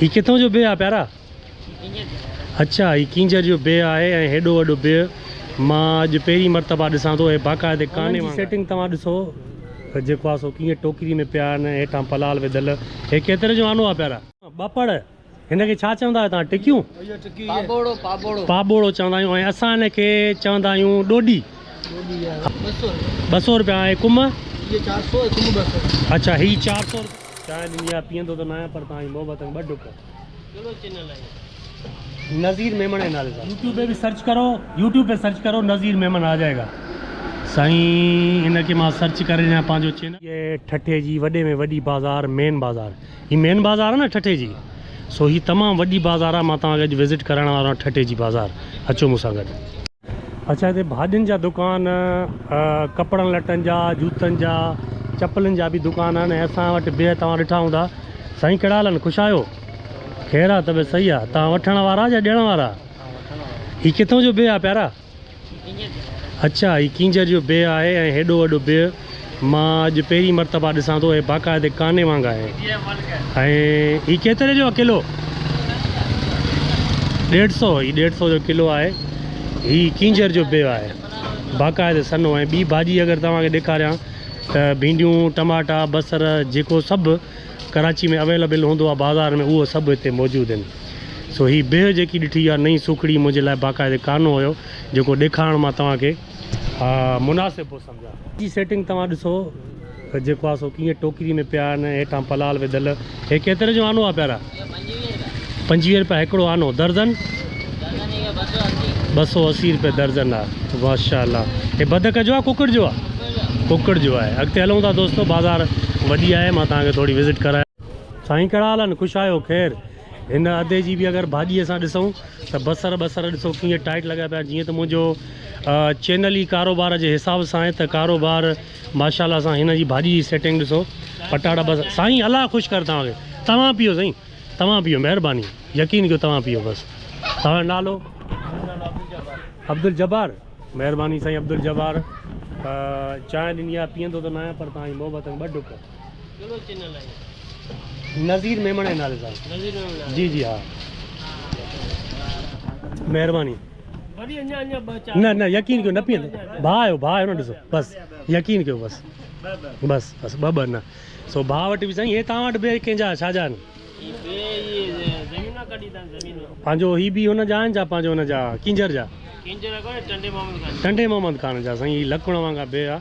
هي ڪٿون جو بيهه آ پيارا؟ اڇا هي ڪينجهر جو بيهه آهي ۽ هيڏو وڏو بيهه مان اڄ پهرين مرتبه ڏسان ٿو. هي باقاعدي ڪاني وانگر. سيٽنگ توهان ڏسو جيڪو آ سو ڪيئن ٽوڪري ۾ پيا آهن ۽ هيٺان پلال وڌل. هي ڪيتري جو آنو آ پيارا؟ ٻاپڙ، هن کي ڇا چوندا آهيو توهان ٽڪيون؟ پاٻوڙو، پاٻوڙو. پاٻوڙو چوندا آهيون ۽ اسان هن کي چوندا آهيون ڏوڏي. ڏوڏي آهي ٻه سؤ رپيا ۽ ڪم؟ هي چار سؤ ۽ ڪم ٻه سؤ. اڇا هي چار سؤ رپيا. چانهه ڏني آهي پيئندو ته ناهيان پر توهان جي محبت ۾ ٻه ڍڪ. ڪهڙو چينل آهي؟ نظير ميمڻ جي نالي سان. يوٽيوب پي به سرچ ڪرو يوٽيوب پي سرچ ڪرو نظير ميمڻ آ جائي گا. سائين ان کي مان سرچ ڪري ڏيان پنهنجو چينل. هي ٺٽي جي وڏي ۾ وڏي بازار مين بازار. هي مين بازار آ نه ٺٽي جي سو هي تمام وڏي بازار آ مان توهان کي اڄ وزٽ ڪرائڻ وارو آهيان ٺٽي جي بازار اچو مون سان گڏ. اڇا هتي ڀاڄين جا دڪان ڪپڙن لٽن جا جوتن جا چپلن جا به دڪان آهن ۽ اسان وٽ بيهه توهان ڏٺا هوندا. سائين ڪهڙا حال آهن خوش آهيو خير آ طبيعت صحيح آ توهان وٺڻ وارا يا ڏيڻ وارا هي ڪٿون جو بيهه آ پيارا؟ اڇا هي ڪينجهر جو بيهه آهي ۽ هيڏو وڏو بيهه مان اڄ پهرين مرتبه ڏسان ٿو. هي باقاعدي ڪاني وانگ آهي ۽ هي ڪيتري جو آهي ڪلو؟ ڏيڍ سو. هي ڏيڍ سو جو ڪلو آهي. هي ڪينجهر جو بيهه آهي باقاعدي سنهو. ۽ ٻي ڀاڄي اگر توهان کي ڏيکاريان ته ڀينڊيون، ٽماٽا، بصر جيڪو سڀ ڪراچي ۾ اويليبل هوندو آهي بازار ۾ اهو سڀ هتي موجود آهن. سو هي بيهه جيڪي ڏٺي اها نئين سوکڙي منهنجي لاء باقاعدي ڪانو هيو جيڪو ڏيکارڻ مان توهان کي مناسب پيو سمجهان. جي سيٽنگ توهان ڏسو جيڪو آهي سو ڪيئن ٽوڪري ۾ پيا آهن هيٺان پلال وڌل. هي ڪيتري جو آنو آهي پيارا؟ 25 رپيا هڪڙو آنو. درزن؟ 280 رپيا درزن آهي. ماشاء الله. هي بدڪ جو آهي ڪڪڙ جو آهي؟ ڪڪڙ جو آهي. اڳتي هلون ٿا دوستو بازار وڏي آهي مان توهان کي ٿوري وزٽ ڪرايان. سائين ڪهڙا حال آهن خوش آهيو خير. هن ادي جي به اگر ڀاڄي اسان ڏسون ته بصر بصر ڏسو ڪيئن ٽائيٽ لڳا پيا آهن جيئن ته منهنجو چينل ئي ڪاروبار جي حساب سان آهي ته ڪاروبار ماشاء الله سان هن جي ڀاڄي جي سيٽنگ ڏسو پٽاٽا بصر سائين الله خوش ڪر توهان کي توهان پيو سائين توهان پيو مهرباني يقين ڪيو توهان پيو بس توهان جو نالو عبدالجبار مهرباني سائين عبدالجبار چانهه ڏني آهي پيئندو ته نه آهيان پر توهان جي محبت ۾ ٻه ڍڪ. ڪهڙو چينل آهي؟ نظير ميمڻ جي نالي سان. نظير ميمڻ نالي. جي جي ها مهرباني. وري اڃا اڃا ٻه چار. نه نه يقين ڪيو نه پيئندو ڀاء آهيو ڀاء آهيو نه ڏسو بس يقين ڪيو بس بس بس ٻه ٻه نه سو ڀاء وٽ به سائين هي توهان وٽ به ڪنهن جا ڇا جا آهن؟ پنهنجو هي به هن جا آهن ڇا پنهنجو هن جا ڪينجهر جا؟ ٽنڊي محمد خان جا سائين هي لڪڻ وانگا بيهه آ.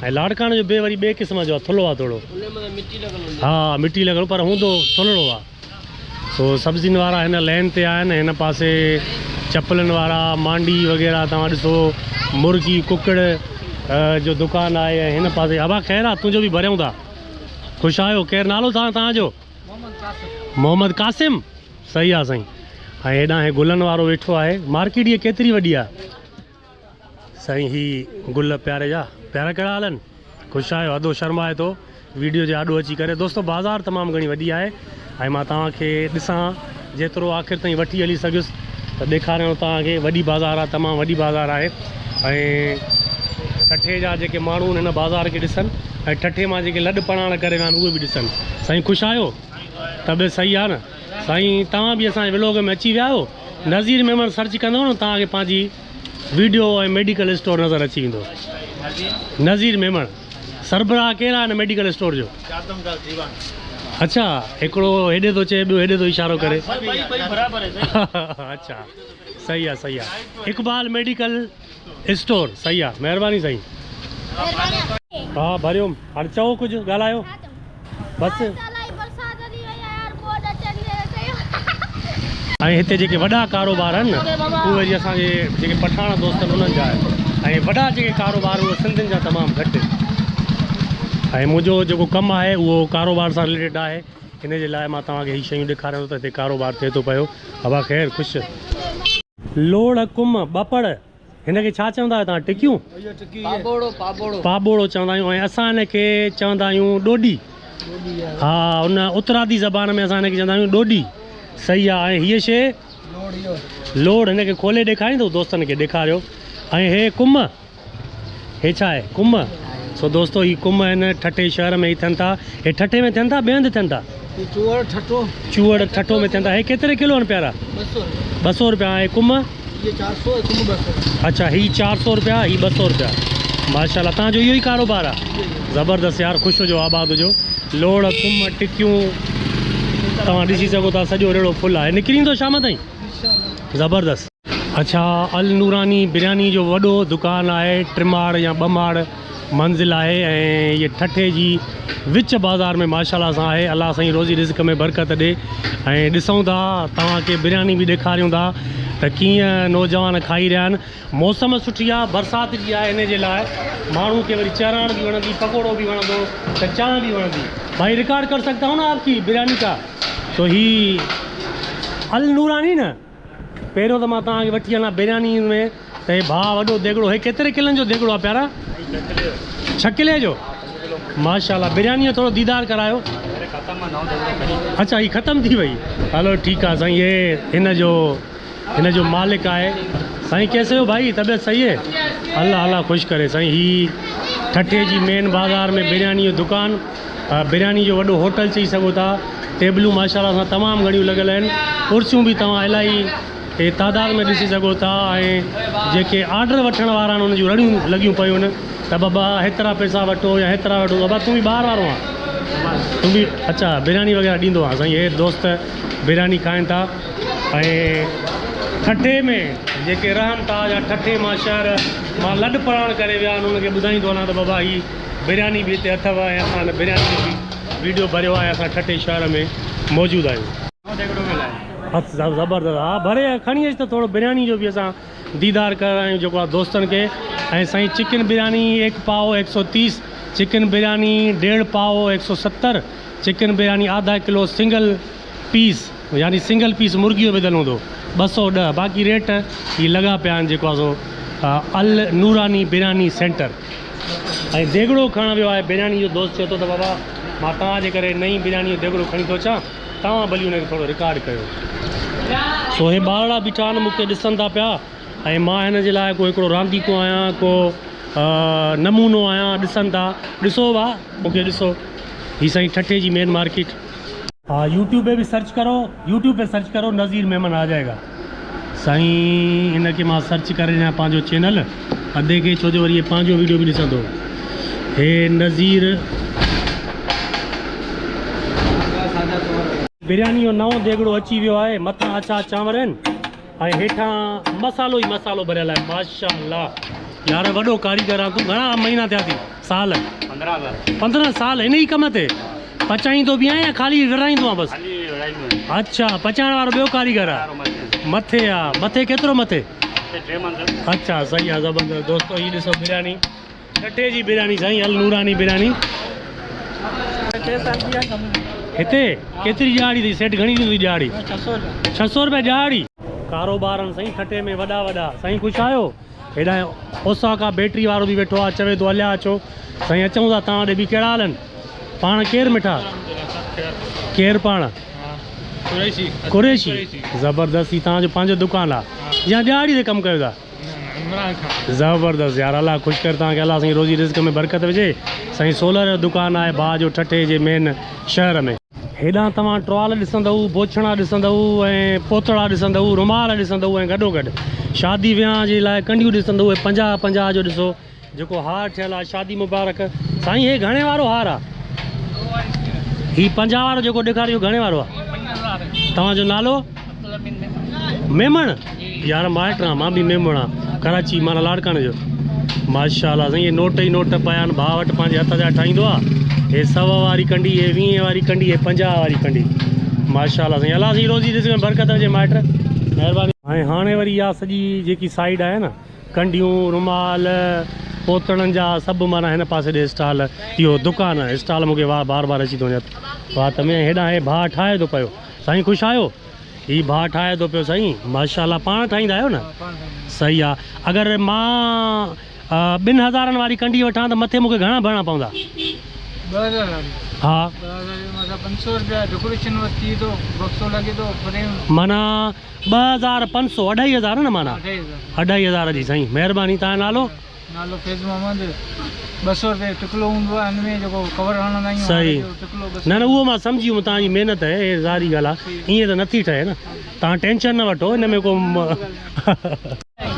۽ لاڙڪاڻي جو بيهه وري ٻئي قسم جو آ ٿلهو آ ٿورو. ها مٽي لڳل پر هوندو ٿلهڙو آ. سو سبزين وارا هن لين تي آهن هن پاسي چپلن وارا مانڊي وغيره توهان ڏسو مرغي ڪڪڙ جو دڪان آهي ۽ هن پاسي ابا خير آ تنهنجو به ڀريون ٿا خوش آهيو ڪير نالو توهان توهان جو محمد قاسم صحيح آ سائين ۽ هيڏانهن هي گلن وارو ويٺو آهي مارڪيٽ هي ڪيتري وڏي آ. سائين هي گل پياري جا پيارا ڪهڙا حال آهن خوش آهيو ادو شرمائي ٿو ويڊيو جي آڏو اچي ڪري دوستو بازار تمام گهڻي وڏي آهي ۽ مان توهان کي ڏسان جيترو آخر تائين وٺي هلي سگهيس ته ڏيکاريان توهان کي وڏي بازار آهي تمام وڏي بازار آهي ۽ ٺٽي جا جيڪي ماڻهو آهن هن بازار کي ڏسن ۽ ٺٽي مان جيڪي لڏ پڙاڻ ڪري ويا آهن اهي به ڏسن سائين خوش آهيو طبيعت صحيح آهي نه سائين توهان به اسان جي ولوگ ۾ اچي ويا آهيو نظير ميمڻ سرچ ڪندو نه توهان کي پنهنجي ويڊيو ۽ ميڊيڪل اسٽور نظر اچي ويندو نظير ميمڻ سربراهه ڪير آهي هن ميڊيڪل اسٽور جو اڇا هڪڙو هيڏي ٿو چئي ٻيو هيڏي ٿو اشارو ڪري اڇا صحيح آ صحيح آ اقبال ميڊيڪل اسٽور صحيح آ مهرباني سائين ها ڀريوم هاڻي چئو ڪجهه ڳالهايو بس. ۽ هتي جيڪي وڏا ڪاروبار آهن نه اهي وري اسان جي جيڪي پٺاڻ دوست آهن انهن جا آهن ۽ وڏا جيڪي ڪاروبار اهي سنڌين جا تمام گهٽ آهن ۽ منهنجو جيڪو ڪم آهي اهو ڪاروبار سان رليٽيڊ آهي ان جي لاء مان توهان کي هي شيون ڏيکاريان ٿو ته هتي ڪاروبار ٿئي ٿو پيو ابا خير خوش. لوڙهه ڪم ٻپڙ. هن کي ڇا چوندا آهيو توهان ٽڪيون؟ پاٻوڙو، پاٻوڙو. پاٻوڙو چوندا آهيون ۽ اسان هن کي چوندا آهيون ڏوڏي. ها ان اترادي زبان ۾ اسان هن کي چوندا آهيون ڏوڏي. صحيح آهي ۽ هيء شيء لوڙ هن کي کولي ڏيکاريندو دوستن کي ڏيکاريو ۽ هي ڪم هي ڇا آهي ڪم سو دوستو هي ڪم آهن ٺٽي شهر ۾ ئي ٿين ٿا هي ٺٽي ۾ ٿين ٿا ٻئي هنڌ ٿين ٿا چوئڙ ٺٽو. چوئڙ ٺٽو ۾ ٿين ٿا. هي ڪيتري ڪلو آهن پيارا؟ 200 رپيا. 200 رپيا. ۽ ڪم؟ هي 400 ۽ ڪم 200. اڇا هي 400 رپيا هي 200 رپيا. ماشاءالله توهان جو اهو ئي ڪاروبار آهي. زبردست يار خوش هجو آباد هجو. لوڙ ڪم ٽڪيون توهان ڏسي سگهو ٿا سڄو ريڙو فل آهي. نڪري ايندو شام تائين؟ زبردست. اڇا النوراني برياني جو وڏو دڪان آهي ٽماڙ يا ٻه ماڙ منزل آهي ۽ هي ٺٽي جي وچ بازار ۾ ماشاءالله سان آهي. الله سائين روزي رزق ۾ برڪت ڏي. ۽ ڏسون ٿا توهان کي برياني به ڏيکاريون ٿا ته ڪيئن نوجوان کائي رهيا آهن. موسم سٺي آهي برسات جي آهي ان جي لاء ماڻهو کي وري چهراڻ به وڻندي پڪوڙو به وڻندو ته چانهه به وڻندي. ڀائي رڪارڊ ڪر سگتا هون نا آپ ڪي برياني ڪا. سو هي النوراني نه پهريون ته مان توهان کي وٺي هلان برياني ۾ ته هي ڀاء وڏو ديڳڙو هي ڪيتري ڪلن جو ديڳڙو آهي پيارا؟ 6 ڪلي جو. ماشاءالله برياني جو ٿورو ديدار ڪرايو. اڇا هي ختم ٿي وئي. هلو ٺيڪ آهي سائين هي هن جو مالڪ آهي. سائين ڪيسي هو ڀائي طبيعت صحيح هي؟ الله الله خوش ڪري. سائين هي ٺٽي جي مين بازار ۾ برياني جو دڪان برياني جو وڏو هوٽل چئي سگهو ٿا. ٽيبلون ماشاءالله سان تمام گهڻيون لڳل آهن. ڪرسيون به توهان الاهي تعداد ۾ ڏسي سگهو ٿا ۽ جيڪي آرڊر وٺڻ وارا آهن انهن جون رڙيون لڳيون پيون آهن ته بابا هيترا پئسا وٺو يا هيترا وٺو. بابا تون به ٻاهر وارو آهين تون به اڇا برياني وغيره ڏيندو آهين. سائين هي دوست برياني کائن ٿا ۽ ٺٽي ۾ جيڪي رهن ٿا يا ٺٽي مان شهر مان لڏ پلاڻ ڪري ويا آهن انهن کي ٻڌائيندو هلان ته بابا هي برياني به هتي اٿو ۽ اسان هن برياني جو به ويڊيو ڀريو آهي. اسان ٺٽي شهر ۾ موجود آهيون. زبردست ها ڀري کڻي اچ ته ٿورو برياني جو به اسان ديدار ڪرايون جيڪو آهي دوستن کي. ۽ سائين چڪن برياني 1 پاء 130، چڪن برياني 1.5 پاء 170، چڪن برياني آڌا ڪلو سنگل پيس يعني سنگل پيس مرغي جو وڌل هوندو 210. باقي ريٽ هي لڳا پيا آهن جيڪو آهي سو النوراني برياني سينٽر. ۽ ديڳڙو کڻڻ ويو آهي برياني جو دوست چئي ٿو ته بابا مان توهان جي ڪري نئين برياني جو ديڳڙو کڻي ٿو اچان توهان ڀلي ان کي ٿورو رڪارڊ ڪيو. سو هي ٻارڙا بيٺا آهن مون کي ڏسن ٿا پيا ۽ مان هن جي لاء ڪو هڪڙو رانديڪو آهيان ڪو نمونو آهيان ڏسن ٿا. ڏسو ڀا مون کي ڏسو. هي سائين ٺٽي جي مين مارڪيٽ. ها يوٽيوب پي به سرچ ڪرو يوٽيوب پي سرچ ڪرو نذير ميمڻ آ جائي گا. سائين هن کي مان سرچ ڪري ڏيان پنهنجو چينل ادي کي ڇو جو وري هي پنهنجو ويڊيو به ڏسندو. هي نذير برياني جو نئون ديڳڙو اچي ويو آهي. مٿان اڇا چانور آهن ۽ هيٺان مصالحو ئي مصالحو ڀريل آهي. ماشاءالله يار وڏو ڪاريگر آهين تون. گهڻا مهينا ٿيا ٿي؟ سال؟ 15 سال ان ئي ڪم تي پچائيندو به آهين يا خالي ورهائيندو آهين بس؟ اڇا پچائڻ وارو ٻيو ڪاريگر آهي مٿي آهي. مٿي ڪيترو مٿي؟ اڇا صحيح آهي زبردست. دوستو هي ڏسو برياني ٺٽي جي برياني سائين النوراني برياني. هتي ڪيتري ڏهاڙي اٿئي سيٺ؟ گهڻي ڏيندو ڏهاڙي؟ 600 رپيا ڏهاڙي. ڪاروبار آهن سائين ٺٽي ۾ وڏا وڏا. سائين خوش آهيو؟ هيڏانهن اوساڪا بيٽري وارو به ويٺو آهي چوي ٿو هليا اچو. سائين اچون ٿا توهان ڏي به. ڪهڙا حال آهن؟ پاڻ ڪير مٺا؟ ڪير پاڻ؟ قريشي. زبردست. هي توهان جو پنهنجو دڪان آهي يا ڏهاڙي تي ڪم ڪيو ٿا؟ زبردست يار الله خوش ڪري توهان کي. الله سائين روزي رزق ۾ برڪت وجهي. سائين سولر جو دڪان آهي ڀاء جو ٺٽي جي مين شهر ۾. هيڏانهن توهان ٽوال ڏسندؤ، بوڇڻا ڏسندؤ ۽ پوتڙا ڏسندؤ، رومال ڏسندؤ ۽ گڏوگڏ شادي وهانء جي لاء ڪنڍيون ڏسندؤ. ۽ 50 50 جو ڏسو جيڪو هار ٺهيل آهي شادي مبارڪ. سائين هي گهڻي وارو هار آهي؟ هي 50 وارو جيڪو ڏيکاريو اهو گهڻي وارو آهي؟ توهان جو نالو؟ ميمڻ. يار مائٽ آهيان مان به ميمڻ آهيان ڪراچي معنيٰ لاڙڪاڻي جو. ماشاءالله سائين هي نوٽ ئي نوٽ پيا آهن ڀاء وٽ پنهنجي هٿ جا ٺاهيندو آهي. هي 100 واري ڪنڍي، هي 20 واري ڪنڍي، هي 50 واري ڪنڍي. ماشاءالله سائين الله سائين روزي رزق ۾ برڪت وجهي مائٽ مهرباني. ۽ هاڻي وري اها سڄي جيڪي سائيڊ آهي نه ڪنڍيون رومال پوتڙن جا سڀ معنيٰ هن پاسي ڏي اسٽال اهو دڪان آهي اسٽال مون کي واهه بار بار اچي ٿو وڃي وات ۾. هيڏانهن هي ڀاء ٺاهي ٿو پيو. سائين خوش آهيو؟ هي ڀاء ٺاهي ٿو پيو سائين ماشاءالله. پاڻ ٺاهيندا آهيو نه؟ صحيح آهي. اگر مان 2000 واري ڪنڍي وٺان ته مٿي مون کي گهڻا ڀرڻا پوندا؟ 2000 واري؟ ها. 2000 جي مٿان 500 رپيا ڊيڪوريشن ٿي ٿو، بڪسو لڳي ٿو، فريم. معنيٰ 2500، 2500 نه معنيٰ؟ 2500 جي سائين مهرباني. توهان جو نالو؟ نالو فيض محمد. 200 روپيه ٽڪلو هوندو آهي ان ۾ جيڪو ڪور هڻندا آهيون صحيح ٽڪلو نه نه اهو مان سمجهي ويم توهان جي محنت آهي هي ظاهري ڳالهه آهي ائين ته نٿي ٺهي نه توهان ٽينشن نه وٺو ان ۾ ڪو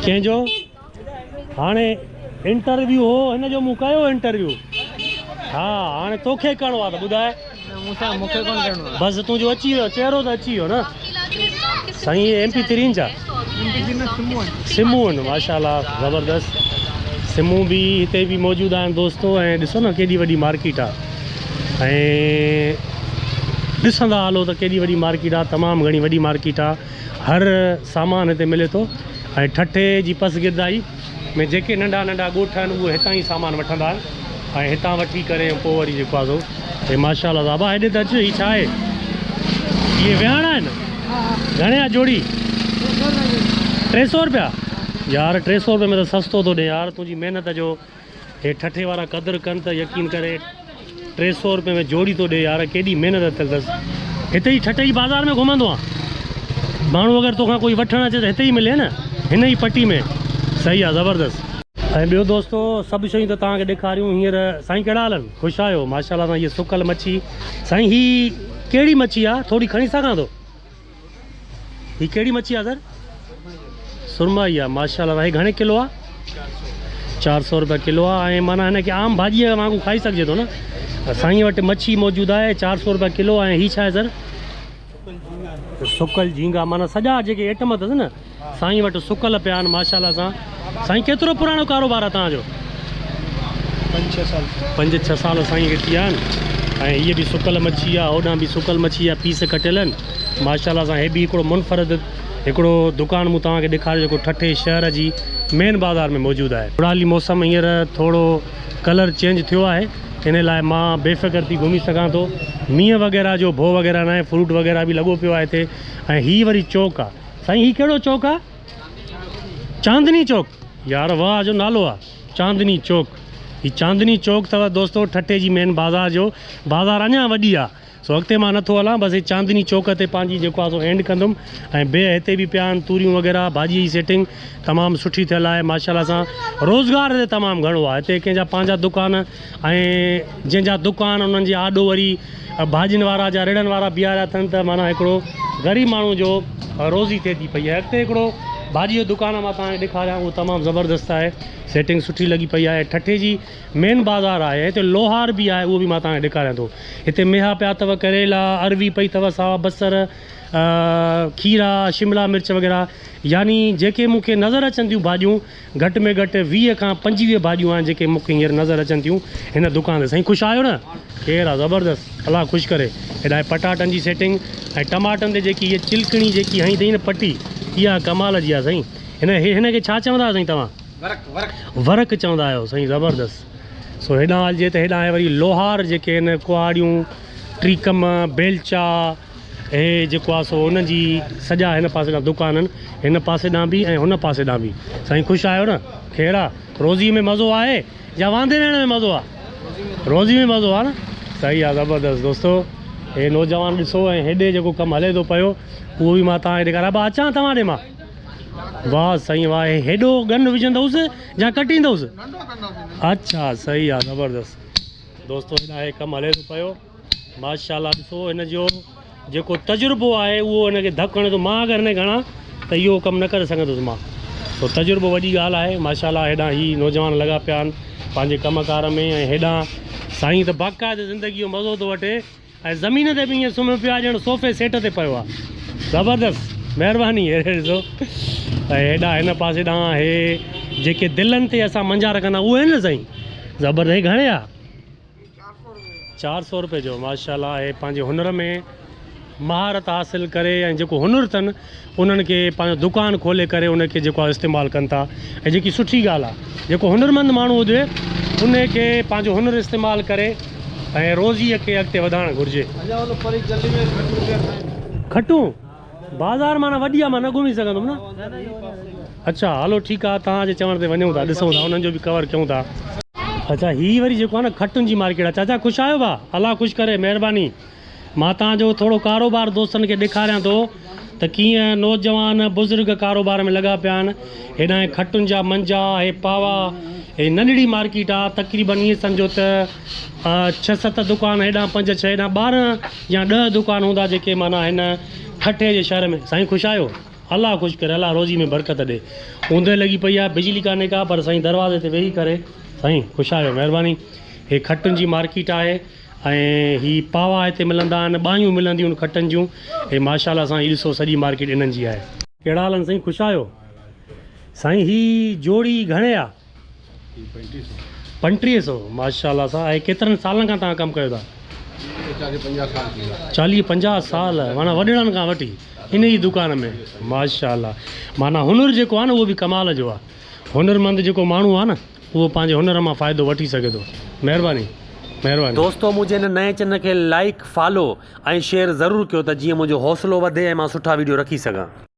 ڪنهن جو هاڻي انٽرويو هو هن جو مون ڪيو انٽرويو ها هاڻي توکي ڪرڻو آهي ته ٻڌاء بس تنهنجو اچي ويو چهرو ته اچي ويو نه سائين ايم پي ٿرين جا سمون ماشاءالله زبردست سمون به هتي به موجود آهن دوستو ۽ ڏسو نه ڪيڏي وڏي مارڪيٽ آهي ۽ ڏسندا هلو ته ڪيڏي وڏي مارڪيٽ آهي تمام گهڻي وڏي مارڪيٽ آهي هر سامان هتي ملي ٿو ۽ ٺٽي جي پسگردائي ۾ جيڪي ننڍا ننڍا ڳوٺ آهن اهي هتان ئي سامان وٺندا آهن ۽ هتان وٺي ڪري ۽ پوء وري جيڪو آهي سو هي ماشاء الله بابا هيڏي ته اچ هي ڇا آهي اهي ويهاڻا آهن گهڻي آ جوڙي 300 روپيا يار 300 روپيا ۾ ته سستو ٿو ڏي يار تنهنجي محنت جو هي ٺٽي وارا قدر ڪن ته يقين ڪري 300 روپين ۾ جوڙي ٿو ڏي يار ڪيڏي محنت ٿيل اٿس هتي ئي ٺٽي جي بازار ۾ گهمندو آن ماڻهو اگر توکان ڪوئي وٺڻ اچي ته هتي ئي ملي نه هن ئي پٽي ۾ صحيح آ زبردست. ۽ ٻيو دوستو سڀ شيون ته توهان کي ڏيکاريون هينئر سائين ڪهڙا حال آهن خوش آهيو ماشاءالله سائين هي سڪل مڇي سائين هي ڪهڙي مڇي آ ٿوري کڻي سگهان ٿو هي ڪهڙي مڇي آ سر؟ سرمائي آ ماشاءالله هي گهڻي ڪلو آ؟ 400 روپيا ڪلو آ ۽ معنيٰ هن کي عام ڀاڄي وانگو کائي سگهجي ٿو نه سائين وٽ مڇي موجود آهي 400 روپيا ڪلو ۽ هي ڇا آهي سر؟ سڪل جهينگا معنيٰ سڄا جيڪي ايٽم اٿس نه سائين وٽ سڪل پيا آهن ماشاءالله سان سائين ڪيترو پراڻو ڪاروبار آهي توهان جو؟ پنج ڇهه سال پنج ڇهه سال سائين کي ٿيا آهن ۽ هيء به سڪل مڇي آهي هوڏانهن به سڪل مڇي جا پيس ڪٽيل آهن ماشاءالله سان هي به هڪڙو منفرد هڪڙو دڪان مون توهان کي ڏيکاريو جيڪو ٺٽي شهر جي مين بازار ۾ موجود آهي بڙالي موسم هينئر ٿورو ڪلر چينج ٿيو آهي ان لاء مان بي فڪر ٿي گهمي سگهان ٿو مينهن وغيره جو ڀو وغيره ناهي فروٽ وغيره به لڳو پيو آهي هتي ۽ هي وري چوڪ آهي سائين هي ڪهڙو چوڪ آهي چاندني چوڪ يار واه جو نالو آ چاندني چوڪ هي چاندني چوڪ اٿو دوستو ٺٽي جي مين بازار جو بازار اڃا وڏي آ سو اڳتي مان نٿو هلان بس هي چاندني چوڪ تي پنهنجي جيڪو آ سو اينڊ ڪندم ۽ بيهه هتي به پيا آهن توريون وغيره ڀاڄي جي سيٽنگ تمام سٺي ٿيل آهي ماشاءالله سان روزگار هتي تمام گهڻو آ هتي ڪنهن جا پنهنجا دڪان ۽ جنهن جا دڪان انهن جي آڏو وري ڀاڄين وارا جا ريڙهن وارا بيهاريا اٿن ته معنيٰ هڪڙو غريب ماڻهو جو روزي ٿئي ٿي پئي ۽ اڳتي هڪڙو ڀاڄي جو دڪان مان توهان کي ڏيکاريان اهو تمام زبردست آهي سيٽنگ سٺي لڳي پئي آهي ٺٽي جي مين بازار آهي هتي لوهار به آهي اهو به مان توهان کي ڏيکاريان ٿو هتي ميها پيا اٿو ڪريلا اروي پئي اٿو ساوا بصر کيرا شملا مرچ وغيره يعني جيڪي مون کي نظر اچن ٿيون ڀاڄيون گهٽ ۾ گهٽ 20 کان 25 ڀاڄيون آهن جيڪي مون کي هينئر نظر اچن ٿيون هن دڪان تي سائين خوش آهيو نه خير آ زبردست الله خوش ڪري هيڏانهن پٽاٽن جي سيٽنگ ۽ ٽماٽن تي جيڪي هيء چلڪڻي جيڪي هنئي اٿئي نه پٽي اها ڪمال جي آ سائين هن هن کي ڇا چوندا آهيو سائين توهان ورق ورق ورق چوندا آهيو سائين زبردست سو هيڏانهن هلجي ته هيڏانهن وري لوهار جيڪي آهن ڪهاڙيون ٽيڪم بيلچا هي جيڪو آ سو انهن جي سڄا هن پاسي ڏانهن دڪان آهن هن پاسي ڏانهن به ۽ هن پاسي ڏانهن به سائين خوش آهيو نه خير آ روزي ۾ مزو آهي يا واندي ويهڻ ۾ مزو آ روزي ۾ مزو آ نه صحيح آ زبردست دوستو هي نوجوان ڏسو ۽ هيڏي جيڪو ڪم هلي ٿو پيو اهو به مان توهان کي ڏيکاريان ابا اچان توهان ڏي مان واه سائين واه هي هيڏو ڳن وجهندوس يا ڪٽيندوس اڇا صحيح آ زبردست دوستو هيڏا هي ڪم هلي ٿو پيو ماشاءالله ڏسو هن جو جيڪو تجربو آهي اهو هن کي ڌڪ هڻي ٿو مان اگر هن کي هڻان ته اهو ڪم نه ڪري سگهندس مان سو تجربو وڏي ڳالهه آهي ماشاءالله هيڏانهن هي نوجوان لڳا پيا آهن پنهنجي ڪم ڪار ۾ ۽ هيڏانهن سائين ته باقاعده زندگي جو مزو ٿو وٺي ۽ زمين تي به ائين سمهيو پيو آهي ڄڻ صوفي سيٽ تي پيو آهي زبردست مهرباني ڏسو ۽ هيڏانهن هن پاسي ڏانهن هي جيڪي دلن تي اسان منجا رکندا اهي آهن نه سائين زبردست هي گهڻي آهي 400 روپيه جو ماشاءالله اهي پنهنجي هنر ۾ مهارت حاصل ڪري ۽ جيڪو هنر اٿن انهن کي پنهنجو دڪان کولي ڪري ان کي جيڪو آهي استعمال ڪن ٿا ۽ جيڪي سٺي ڳالهه آهي جيڪو هنرمند ماڻهو هجي ان کي پنهنجو هنر استعمال ڪري ۽ روزيء کي اڳتي وڌائڻ گهرجي. کٽون بازار معنيٰ وڏي آ مان نه گهمي سگهندم نه. اڇا هلو ٺيڪ آ توهان جي چوڻ تي وڃون ٿا ڏسون ٿا انهن جو به ڪور ڪيون ٿا. اڇا هي وري جيڪو آ نه کٽن جي مارڪيٽ آ چاچا خوش آهيو ڀا الله خوش ڪري مهرباني مان توهان جو ٿورو ڪاروبار دوستن کي ڏيکاريان ٿو ته ڪيئن نوجوان بزرگ ڪاروبار ۾ لڳا پيا آهن. هيڏانهن کٽن جا منجا، هي پاوا، هي ننڍڙي مارڪيٽ آ تقريبن ائين سمجهو ته ڇهه ست دڪان هيڏانهن پنج ڇهه هيڏانهن 12 يا 10 دڪان هوندا جيڪي معنيٰ هن ٺٽي جي شهر ۾. سائين خوش آهيو؟ الله خوش ڪري الله روزي ۾ برڪت ڏي. اوندهه لڳي پئي آ بجلي ڪانهي ڪا پر سائين دروازي تي ويهي ڪري سائين خوش آهيو مهرباني. هي کٽن جي مارڪيٽ آهي ۽ هي پاوا هتي ملندا آهن ٻانهيون ملنديون آهن کٽن جون هي ماشاءالله سان هي ڏسو سڄي مارڪيٽ انهن جي آهي. ڪهڙا حال آهن سائين خوش آهيو؟ سائين هي جوڙي گهڻي آ؟ 35 سو ماشاءالله سان ۽ ڪيترن سالن کان توهان ڪم ڪيو ٿا؟ 40 50 سال معنيٰ وڏڙن کان وٺي ان ئي دڪان ۾ ماشاءالله معنيٰ هنر جيڪو آ نه اهو به ڪمال جو آ هنرمند جيڪو ماڻهو آ نه اهو پنهنجي هنر مان فائدو وٺي سگهي ٿو مهرباني مهرباني. دوستو منهنجي هن نئين چينل کي لائيڪ فالو ۽ شيئر ضرور ڪيو ته جيئن منهنجو حوصلو وڌي ۽ مان سٺا ويڊيو رکي سگهان.